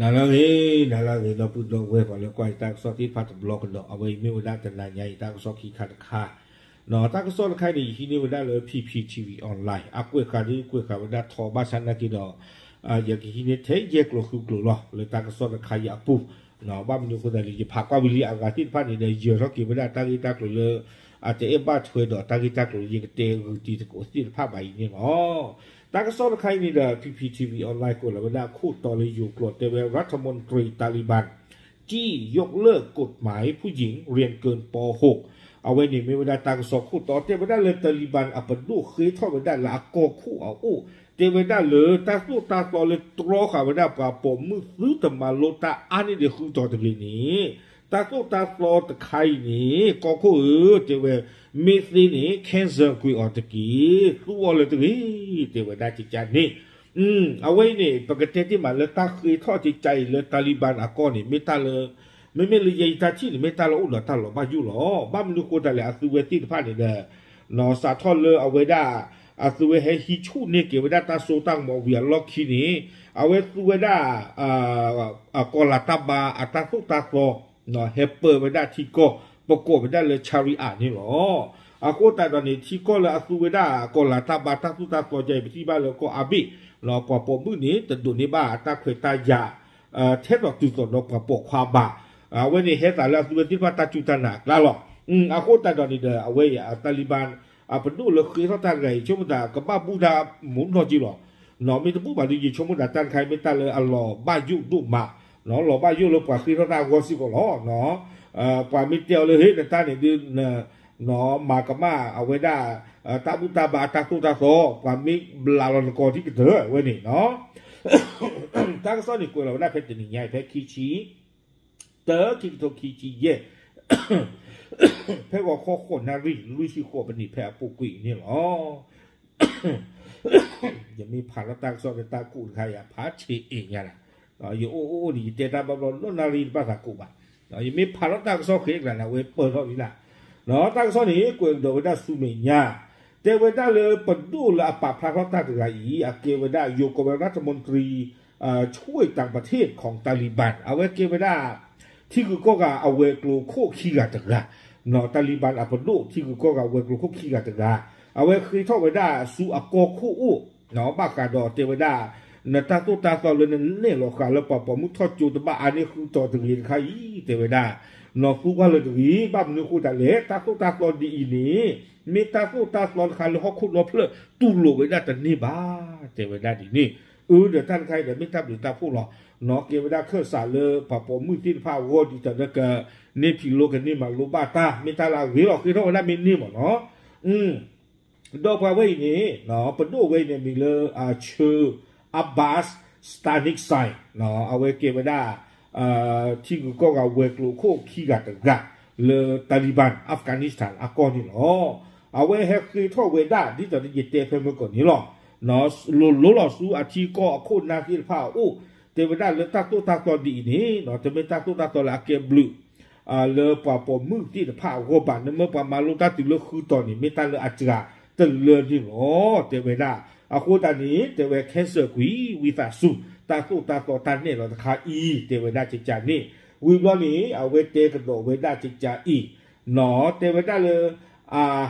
နၤလၢအဂ့ၤ, နၤလၢအဂ့ၤ ဒီပုၢ်ဒီဝဲၢ်ပှၤလၢကွၢ်ယတၢ်ကစီၣ်သ့ၣ်တဖၣ်တဘျီကဒီး, အဝဲအံၤမ့ၢ်ဝဲဒၣ်တနၤညါအံၤတၢ်ကစီၣ်ခံခါတခါ, တၢ်ကစီၣ်တခါအံၤန့ၣ် ယဟံးန့ၢ်ဝဲဒၣ်လၢ P P T V Online အကွဲးဃာ်ဒုးကွဲးဃာ်ဝဲဒၣ်ထီဘၣ်ဆၣ်နာ်က့ဒီး ယကဟံးန့ၢ်ထဲယဲၢ်ကျိၤဃုကျိၤလီၤ လၢတၢ်ကစီၣ်တခါအံၤအပူၤ, ဘၣ်မနုၤအဃိသတးလဲၣ် ယဖးကွၢ်ဝံၤလံအဂၤသ့ၣ်တဖၣ်န့ၣ်ဒီး ယၢၤထီၣ်က့ၤဝဲဒၣ်တၢ်ဂ့ၢ်တၢ်ကျိၤလၢ အတအဲၣ်ဘၣ်ထွဲဒီးတၢ်ဂ့ၢ်တၢ်ကျိၤလၢယကတဲဂုာ်တံၤသကိးသ့ၣ်တဖၣ်ဘၣ်အံၤန့ၣ်လီၤ. တၢ်ကစီၣ်တခါအံၤန့ၣ်ဒီး P P T V Online ကွဲးလီၤဝဲဒၣ်ခိၣ်တီလၢယိၤကျိာ်တဲဝဲ รัฐมนตรีตาลิบัน จี้ยกเลิกกฎหมายผู้หญิงเรียนเกิน ป.หก အဝဲန့ၣ်မ့ၢ်ဝဲဒၣ်တၢ်ကစီၣ်ခိၣ်တီတဲဝဲဒၣ်လၢ Taliban အပဒိၣ်ဃ့ထီၣ်ဝဲဒၣ်လၢအကီၢ်ခိၣ်အအိၣ် တဲဝဲဒၣ်လၢတၢ်သိၣ်တၢ်သီလၢတြီဃာ်ဝဲဒၣ်ပှၤပိာ်မုၣ်သုတမၤလိတၢ်အါန့ၢ်ဒံးဃုတီၤတဂ့ၤန့ၣ် တၢ်သိၣ်တၢ်သီတခါအံၤန့ၣ် ကီၢ်ခိၣ်ဧၢ တဲဝဲ မ့ၢ်သ့န့ၣ် cancel ကွံာ်အီၤတက့ၢ်, သူအီၤလၢတဂ့ၤ တဲဝဲဒၣ်ကကန့ၣ် အဝဲအံၤန့ၣ် ပကတဲတ့ၢ်မးလၢတၢ်ဃ့ထီၣ်ကကအံၤလၢ Taliban အကီၢ်န့ၣ် မ့ၢ်တၢ်လၢ မ့မ့ၢ်လၢယဲယတၢ်ထံၣ်န့ၣ် မ့ၢ်တၢ်လၢအိၣ်ဒီးတၢ်လီၤဘၣ်ယိၣ်လီၤ. ဘၣ်မနုၤဃိတးလဲၣ် အသုဝဲသ့ၣ်တဖၣ်န့ၣ်ဒီး စးထီၣ်လၢအဝဲဒၣ် အသုဝဲဟဲဟံးဆူၣ်န့ၢ်က့ၤဝဲဒၣ်တၢ်စိတၢ်ကမီၤဝံၤအလီၢ်ခံန့ၣ် အဝဲသူဝဲဒၣ် ကီၢ်လၤတၢ်ဘါအတၢ်သိၣ်တၢ်သီ ဟဲပၢဝဲဒၣ်ထံကီၢ် ပကိးဝဲဒၣ်လၢ Shariah န့ၣ်လီၤ. အဃိသတးဒီးန့ၣ် ထံကီၢ်လၢအသူဝဲဒၣ်ကီၢ်လၤတၢ်ဘါတၢ်သိၣ်တၢ်သီကဲအံၤ ပထံၣ်ဘၣ်လၢကီၢ်အါဘ့ၣ် ပှၤပိာ်မုၣ်န့ၣ် တဒိးန့ၢ်ဘၣ်တၢ်ခွဲးတၢ်ယာ် ထဲသိးတုၤသိးဒီးပှၤပိာ်ခွါဘၣ်. အဝဲန့ၣ်ဟဲသးလၢအသုဝဲသ့ၣ်တဖၣ်တၢ်စူၢ်တၢ်နာ်အကျါလီၤ. အဃိသတးဒီးန့ၣ်ဒီး အဝဲအံၤ Taliban အပဒိၣ်လၢဃ့ထီၣ်တၢ်တဂၤအံၤ ဆိကမိၣ်သးကဘၣ်ဘူၣ်တၢ်မူနီၢ်က့လီၤ. မ့ၢ်တဘူၣ်ဘၣ်ဒီး ယဆိကမိၣ်သးတၢ်တခါအံၤမ့ၢ်တၢ်လၢအလီၤဘၣ်ယိၣ်ဒိၣ်မး, လီၤဘၣ်ယိၣ်လၢပှၤဃ့ထီၣ်တၢ်အဂီၢ်စ့ၢ်ကီးလီၤ. ပှၤမ့ၢ်တဲအီၤလၢ ဟ့ၣ်နတၢ်န့ၣ်ဒုး မၤကမၣ်အဝဲဒၣ် တၢ်ဘူၣ်တၢ်ဘါအတၢ်သိၣ်တၢ်သီ, ပှၤမ့ၢ်ဘျးလီၤနကိးထံကတၢၢ်ဝဲန့ၣ် တၢ်ကစီၣ်န့ၣ်ကွဲးလီၤဝဲဒၣ်ဖဲတနံၤညါအံၤ ဖဲခံဆံ တၢ ခံကထိခံဆံယဲၢ် ဖဲဂီၤခီဃိးနၣ်ရံၣ် လွံၢ်ဆံဃိးမံးနံး ဖဲအပူၤကွံာ်အံၤန့ၣ်လီၤ. ယမ့ၢ်ဖးထီၣ်တၢ်ကစီၣ်လၢတၢ်ကူးတခါ ယဖးဆံးအ့ၣ်ညါလီၤ. ယအိၣ်အိၣ်န့ၣ် ယတဲတၢ်ဘၣ်ဘျီ နီၢ်နၣ်ရံၣ်တဘၣ်သးကူးဘၣ်. ယမ့ၢ်ဖးထီၣ်တၢ်ကစီၣ်ဃ့ကလၤန့ၣ် အဝဲပၢၢ်ထီၣ်လံလၢ်. တၢ်ကစီၣ်န့ၣ် ကွဲးကဒီးဝဲဒၣ်ဆူမဲာ်ညါ တဲဝဲဒၣ်လၢပဒိၣ်လၢအပာ်ဖျါထီၣ်တၢ်တဂၤအံၤ အကဲဝဲဒၣ် ယိၤကီးဝဲ รัฐมนตรี ช่วยต่างประเทศของตาลิบัน အဝဲကဲဝဲဒၣ် ထံဂုၤကီၢ်ဂၤအဝဲၤကျိၤခိၣ်ခံဂၤတဂၤ, တၢ်လံၤဘၣ်အပဒိၣ် ထံဂုၤကီၢ်ဂၤဝဲၤကျိၤခိၣ်ခံဂၤတဂၤ, အဝဲဃ့ထီၣ်ဝဲဒၣ်ဆူအကီၢ်ခိၣ်အိၣ်, ဘၣ်ဃးဒီးတဲဝဲဒၣ် နတၢ်သိၣ်တၢ်သီလၢနနဲၣ်လီၤဃာ်လၢပှၤပိာ်မုၣ်ထီၣ်ကၠိတဘၣ်အါန့ၢ်ဃုတီၤတဂ့ၤတခါအံၤ တဲဝဲဒၣ် နီၢ်သူဝဲလၢတဂ့ၤ, ဘၣ်မနုၤဃိတၢ်လဲၣ် တၢ်သိၣ်တၢ်သီဒ်အံၤန့ၣ် မ့ၢ်တၢ်သိၣ်တၢ်သီတခါလၢဟီၣ်ခိၣ်ဒီဖျၢၣ်တူၢ်လိာ်ဝဲဒၣ်တန့ၢ်ဘၣ်, တဲဝဲဒၣ်ဒ်န့ၣ်, အၢ ဒီးတၢ်တခါအံၤဒီးမ့ၢ်တၢ်ဘျုးတၢ်ဖှိၣ်လီၤ, နီၢ်ကဲဝဲဒၣ်ခၢၣ်စးလၢပှၤပိာ်မုၣ်သ့ၣ်တဖၣ်အဂီၢ်ဒ်သိးဒီးက န့ၢ်ဖံးလိကန့ၢ်မၤလိဘၣ်တၢ် မ့ၢ်တၢ်လၢအဂ့ၤလီၤ ဃ့ထီၣ်ဝဲဒၣ်မ့ၢ်န့ၢ်မ့ၢ်နီၤ ဒီးပှၤဝဲအံၤန့ၣ် ပဒိၣ်ဝဲအံၤန့ၣ်မံၤလၢ ဆၢ Abbas Stanikzai အဝဲကဲဝဲဒၣ် ထံဂုၤကီၢ်ဂၤဝဲၤကျိၤခိၣ်ခံဂၤတဂၤ လၢတၢ်လံၤဘၣ် Afghanistan အကီၢ်န့ၣ်လီၤ. အဝဲဟဲဃ့ထီၣ်ဝဲဒၣ် ဒ်သိးယတဲဖဲမုၢ်ကီၢ်န့ၣ်လီၤ. လိၤလိၤလီၤဆူအထံကီၢ်အခိၣ်နၢ်သ့ၣ်တဖၣ်အအိၣ် တဲဝဲဒၣ်လၢတၢ်သိၣ်တၢ်သီဒ်အံၤန့ၣ် တမ့ၢ်တၢ်သိၣ်တၢ်သီလၢအကဲဘျုး လၢပှၤပိာ်မုၣ်သ့ၣ်တဖၣ်အဂီၢ်ဘၣ်, နမ့ၢ်ပှၤမၤလိတၢ်တုၤလၢဃုတီၤန့ၣ် မ့ၢ်တၢ်လၢအစှၤတလၢန့ၣ်လီၤ တဲဝဲဒၣ်. အဃိသတးန့ၣ် တဲဝဲ cancel ကွံာ် ဝံသးစူၤ တၢ်သိၣ်တၢ်သီတၢ်နဲၣ်လီၤတခါအံၤ တဲဝဲဒၣ်ကကန့ၣ်, ဝံၤဘျီန့ၣ် အဝဲတဲကဒီးဝဲဒၣ်ကကအံၤ တဲဝဲဒၣ်လၢ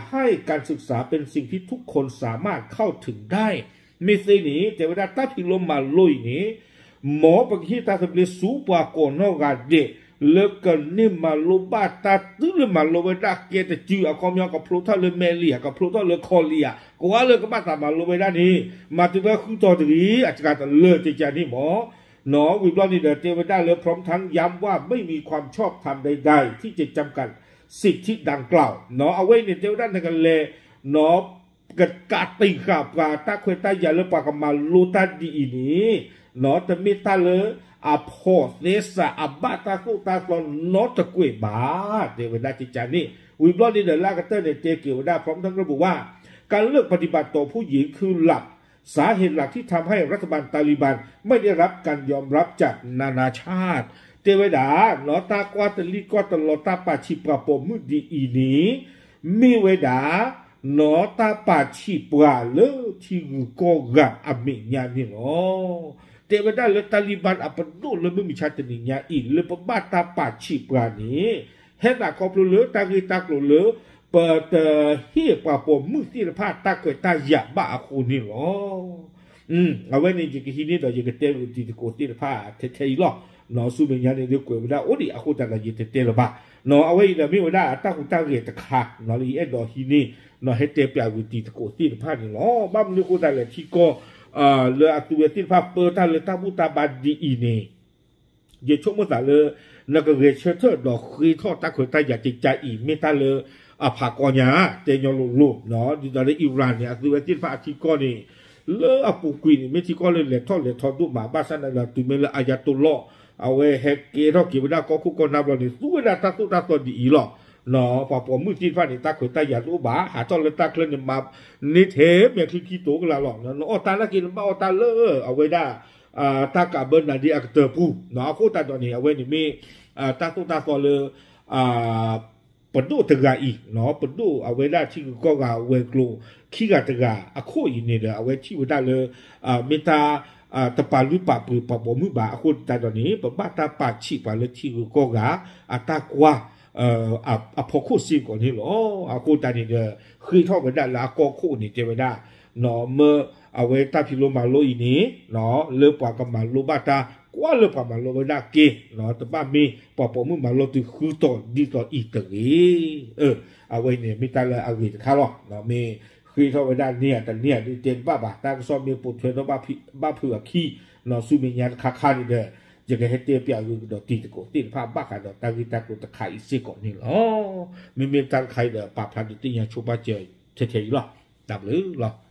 ให้การศึกษาเป็นสิ่งที่ทุกคนสามารถเข้าถึงได้ မ့ၢ်သ့န့ၣ် တဲဝဲဒၣ်တၢ်ဖံးလိမၤလိအံၤန့ၣ် မ်ပကဟ့ၣ်တၢ်သဘျ့ဆူပှၤကိးနီၢ်ဂၤဒဲး လၢကန့ၢ်မၤလိဘၣ်တၢ်တုၤလၢမၤလိဝဲဒၣ်ကဲတစု အခီပညီကဖျိထီၣ်လၢမဲာ်လံဧါ ကဖျိထီၣ်လၢခီလံဧါ ကဝါလၢကဘၣ်သးမၤလိဝဲဒၣ်န့ၣ် မၤတုၤဖဲဃုတီၤတဂ့ၤ အစှၤတလၢကကန့ၣ်မ့ၢ် ဝံၤဘျီန့ၣ်ဒီးတဲဝဲဒၣ်လၢ พร้อมทั้งย้ำว่าไม่มีความชอบธรรมใดๆ ที่จะจำกัดสิทธิดังกล่าว အဝဲအံၤန့ၣ် တဲဝဲဒၣ်နကလဲၤ ကကးတံာ်ဃာ်ပှၤတၢ်ခွဲးတၢ်ယာ်လၢပှၤကမၤလိတၢ်ဒ်အံၤန့ၣ် တမ့ၢ်တၢ်လၢအဖိးသဲစးအဘၣ်တၢ်သိၣ်တၢ်သီနီတကွဲးဘၣ် တဲဝဲဒၣ်ကကန့ၣ်, ဝံၤဘျီန့ၣ်ဒီးလၢအကတၢၢ်န့ၣ် တဲက့ၤဝဲဒၣ် พร้อมทั้งระบุว่า การเลือกปฏิบัติต่อผู้หญิงคือหลัก สาเหตุหลักที่ทำให้รัฐบาลตาลิบันไม่ได้รับการยอมรับจากนานาชาติ တဲဝဲဒၣ် နီၢ်တၢ်ကွၢ်တလံၣ်ကွၢ်တလီၤတၢ်ပာ်ဆံးပှၤပိာ်မုၣ်ဒ်အံၤန့ၣ် မ့ၢ်ဝဲဒၣ် နီၢ်တၢ်ပာ်ဆံးပှၤလၢထံဂုၤကီၢ်ဂၤအမဲာ်ညါန့ၣ်လီၤ. တဲဝဲဒၣ်လၢ Taliban အပဒိၣ်လၢမုၢ်မဆါတနံၤညါအံၤ လၢပဘၣ်တၢ်ပာ်ဆံးပှၤန့ၣ် ဟဲသးခီဖျိလၢတၢ်ဂ့ၢ်တၢ်ကျိၤလၢ ပတဟ့ၣ်ပှၤပိာ်မုၣ်သ့ၣ်တဖၣ်တၢ်ခွဲးတၢ်ယာ်ဘၣ်အဃိန့ၣ်လီၤ. အဝဲန့ၣ်ယကဟံးန့ၢ်ဒီးယကတဲဂုာ်တံၤသကိးသ့ၣ်တဖၣ်ထဲထဲအံၤလီၤ. ဆူမဲာ်ညါန့ၣ်ဒုးကွဲးဝဲဒၣ်အိၣ်ဒံးအဃိသတးဒီး ယတတဲလၢၤဘၣ်. အဝဲအံၤဒီးမ့ၢ်ဝဲဒၣ်အတၢ်ဟူးတၢ်ဂဲၤတခါ လၢယအဲၣ်ဒိးဟံးန့ၢ် ဟဲတဲပၠးဂုာ်တံၤသကိးသ့ၣ်တဖၣ်န့ၣ်လီၤ. ဘၣ်မနုၤအဃိသတးလဲၣ် ထံကီၢ် လၢအသုဝဲသ့ၣ်တဖၣ်ပၢတၢ်လၢတၢ်ဘူၣ်တၢ်ဘါဒ်အံၤန့ၣ် ယဆိကမိၣ်သးလၢ နကဂဲၤဆၢထၢၣ်ဒီးဃ့ထီၣ်တၢ်ခွဲးတၢ်ယာ်ကကါအံၤ မ့ၢ်တၢ်လၢအဖးကီညါ တဲညီလိၤလိၤ ဒ်သိးလၢ Iran န့ၣ် အသုဝဲသ့ၣ်တဖၣ်အထံကီၢ်န့ၣ် လၢအပူၤကွံာ်န့ၣ် မ့ၢ်ထံကီၢ်လၢလဲၤထီၣ်လဲၤထီဒိၣ်မး ဘၣ်ဆၣ်သနာ်က့ တုၤမ့ၢ်လၢ Ayatollah အဝဲဟဲကဲထီၣ်က့ၤဝဲဒၣ်ကီၢ်ခိၣ်ကီၢ်နၢ်ဘျီန့ၣ် သူဝဲဒၣ်တၢ်သိၣ်တၢ်သီဒ်အံၤလီၤ. ပှၤပိာ်မုၣ်သ့ၣ်တဖၣ်န့ၣ် တၢ်ခွဲးတၢ်ယာ်တအိၣ်ဘၣ် ဟးထီၣ်လၢတၢ်ချၢန့ၣ် မၤန့ၢ်ထဲမဲာ်ချံခံတိၤကလာ်လီၤ. နအီၣ်တၢ်နာ်က့ နဘၣ်အီၣ်တၢ်လၢအဝဲဒၣ် တၢ်ကးဘၢနၤဒ့အကတၢၢ်ပူၤ အဃိသတးဒီးန့ၣ် အဝဲန့ၣ်မ့ၢ် တၢ်သိၣ်တၢ်သီလၢ ပဒိၣ်တဂၤအံၤ ပဒိၣ်အဝဲဒၣ်ထံဂုၤကီၢ်ဂၤဝဲၤကျိၤခံဂၤတဂၤအခိၣ်အံၤန့ၣ်ဒီး အဝဲထံၣ်ဝဲဒၣ်လၢ မ့ၢ်တၢ် တပာ်လုၢ်ပာ်ပှ့ၤပှၤပိာ်မုၣ်ဘၣ် အဃိသတးဒီးန့ၣ် ပဘၣ်တၢ်ပာ်ဆံးပှၤလၢထံဂုၤကီၢ်ဂၤအတၢ်ကွၢ် အဖီခိၣ်စ့ၢ်ကီးန့ၣ်လီၤ. အဃိသတးန့ၣ်ဒီး ဃ့ထီၣ်ဝဲဒၣ်လၢအကီၢ်ခိၣ်န့ၣ် တဲဝဲဒၣ် မ့ၢ်အဝဲတၢ်ဖံးလိမၤလိအံၤန့ၣ် လၢပှၤကမၤလိဘၣ်တၢ် ကွၢ်လၢပှၤမၤလိဝဲဒၣ်က့ တဘၣ်မ့ၢ်ပှၤပိာ်မုၣ်မၤလိတုၤဃုတီၤဒ်သိးအံၤတဂ့ၤ. အဝဲန့ၣ်မ့ၢ်တၢ်လၢအဂ့ၤတခါလီၤ. မ့ၢ်ဃ့ထီၣ်ဝဲဒၣ်န့ၢ်ဧါတန့ၢ်ဧါဒုးတဲတဘၣ်ဘၣ် တၢ်ကစီၣ်မ့ၢ်ပိာ်ထွဲထီၣ်ဘၣ်ဖုးအခံ ဆူမဲာ်ညါတခါခါန့ၣ်ဒီး ယကဟဲတဲပၠးဂုာ်ကဒီးတံၤသကိးသ့ၣ်တဖၣ် ဘၣ်ဃးဒီးတၢ်ဂ့ၢ်တၢ်ကျိၤတခါအံၤစ့ၢ်ကီးန့ၣ်လီၤ. မ့မ့ၢ်တၢ်တခါအံၤဒီး ပာ်ဖျါဒုးသ့ၣ်ညါဆိပာ်စၢၤထဲထဲအံၤလီၤ. တၢ်ဘျုးလီၤ.